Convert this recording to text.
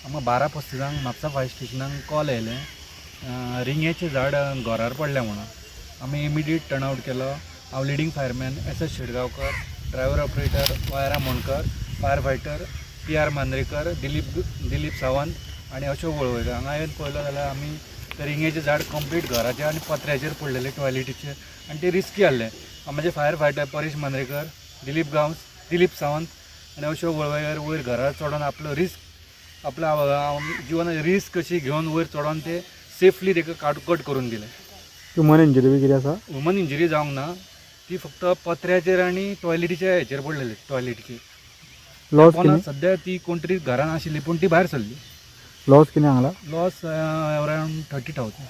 आमकां 12:35 Mapusa fire स्टेशनाक call येयलें, रिंगेचें झाड घरार पडलें म्हणून. आमी इमिडिएट टर्नआउट केलो. हांव leading fireman S S Shetgaonkar, driver operator Y R Amonkar, fire fighter P R Mandrekar, Dilip Dilip Sawant आनी अशोक वळवयकर. हांगा येवन पळयलो जाल्यार आमी ते रिंगेचें झाड कंप्लीट घराचेर आनी पत्र्याचेर पडलेलें, टॉयलेटीचेर, आनी तें रिस्की आहलें. म्हजे फायर फायटर परेश मांद्रेकर, दिलीप गांवस, दिलीप सावंत आनी अशोक वळवयकर वयर घरार चडोन आपलो रिस्क, आपल्या जिवनाची रिस्क कशी घेवन वयर चडोन ते सेफली ताका काट कट करून दिलें. ह्युमन इंजरी बी कितें आसा? ह्युमन इंजरी जावंक ना. ती फक्त पत्र्याचेर आनी टॉयलेटीच्या हेचेर पडलेली, टॉयलेटीचेर. लॉस कोणा कितें? सद्या ती कोण तरी घरान आशिल्ली, पूण ती भायर सरली. लॉस कितें हांगला? Loss around 30,000.